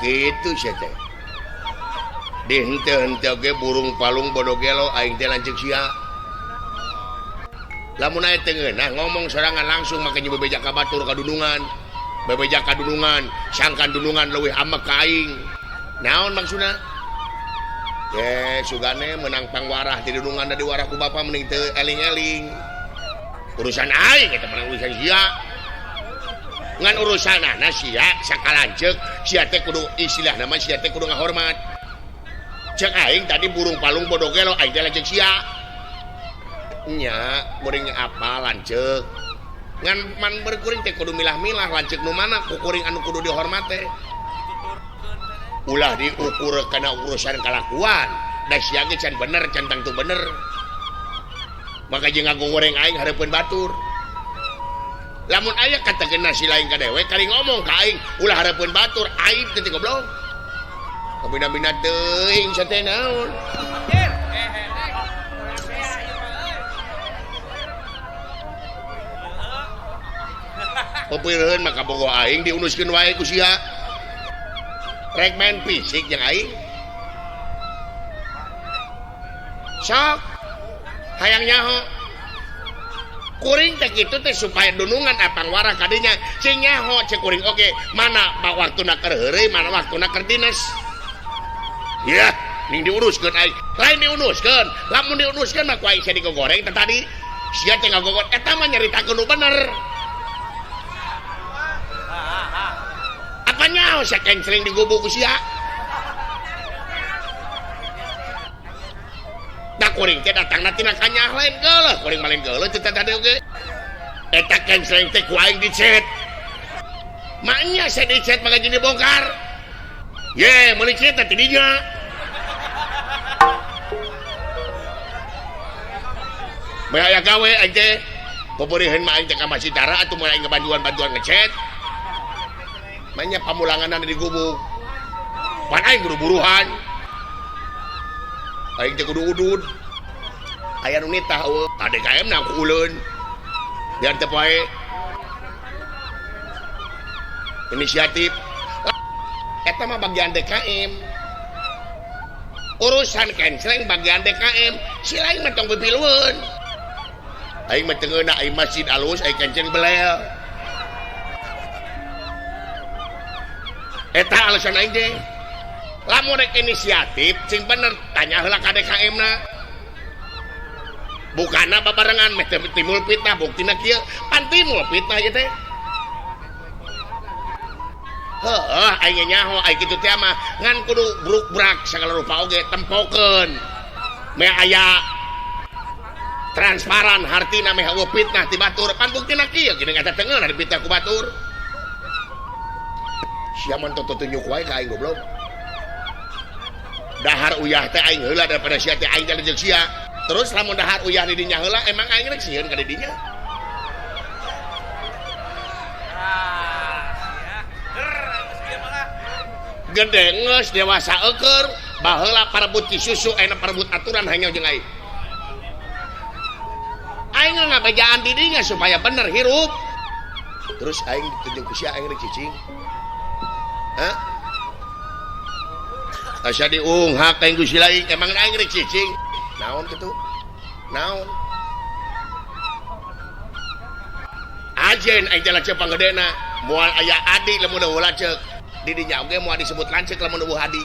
Kitu sia teh. Di henteu-henteu ge burung palung bodo gelo aing teh lanceuk sia. Lamun aya teu ngeunah ngomong sorangan langsung make bebeja ka batur ka dunungan. Bebeja ka dunungan, sangkan dunungan leuwih amek ka aing. Naon maksudna? Ye, sugane menang pangwarah di dunungan da diwarah ku bapa mending teu eling-eling. Urusan aing eta menang urusan sia. Ngan urusanana sia sakalanceuk sia teh kudu istilahna mah sia teh kudu ngahormat. Cek aing tadi burung palung bodo gelo aing teh lanceuk sia. Nya kuring apa lanceuk. Ngan man berkuring teh kudu milah-milah lanceuk nu mana ku kuring anu kudu dihormat teh. Ulah diukur kana urusan kalakuan. Da sia ge can bener can tangtu bener. Maka jeung ngagoreng aing hareupeun batur. Lamun aya kategena si lain ka dewek kali ngomong ka aing ulah hareupeun batur aib teh goblok. Kabina-bina teuing sia teh naon. Pepeureun maka bogo aing diunuskeun wae ku sia. Rek main fisik jeung aing. Sok hayang nyaho. Kuring teh kitu teh supaya dunungan apang warah kadinya cing nyaho cek kuring oge mana waktuna keur heureuy mana waktuna keur dinas. Yah, ning diuruskeun aing. Lain diuruskeun, lamun diuruskeun mah ku aing sia digogoreng teh tadi. Sia teh ngagogor eta mah nyaritakeun nu bener. Apa nyaho sia kencleng digubuk ku sia. Da kuring teh datangna tina kanyah lain geuleuh, kuring mah lain geuleuh teh tadi oge. Eta kencleng teh ku aing dicet. Maknya saya dicet maka jadi bongkar. Ye, meuli cet teh tidinya. Meh aya gawe aing teh. Pepeureun mah aing teh ka Masjid Dara atuh mun aing ngebantuan-bantuan ngecet. Maknya pamulanganna di gubuk. Pan aing kudu buruhan. Aing teh kudu udud. Aya nu nitah eueuh, KDKM na ku uleun. Biar teu poe. Inisiatif. Eta mah bagian DKM. Urusan canceling bagian DKM, si lain mah tong pipilueun. Aing mah teu ngeunah aing masjid alus aing kenceng belel. Eta alasan aing teh. Lamun rek inisiatif sing bener tanya heula ka DKM na. Bukana babarengan meh timbul fitnah buktina kieu pan timbul fitnah ieu teh. Heuh aing nyaho aing kitu teh mah ngan kudu bruk-brak sagala rupa oge tempokeun. Meh aya transparan hartina meh eueuh fitnah ti batur pan buktina kieu geuning eta teu ngeunah dipitnah ku batur. Sia mah teu tunjuk wae ka aing goblok. Dahar uyah teh aing heula daripada sia teh aing teh jeung sia. Terus lamun dahar uyah di dinya heula emang aing rek sieun ka di dinya. Gede geus dewasa eueur baheula parebut ci susu enak parebut aturan hanya jeung aing. Aing ngabejaan di dinya supaya bener hirup. Terus aing ditunjuk ku sia aing rek cicing. Hah? Asa diunghak aing ku si lain emang aing rek cicing. Naon kitu? Naon? Ajen aing teh lanceuk panggedena, moal aya adi lamun eueuh lanceuk. Di dinya oge moal disebut lanceuk lamun eueuh adi.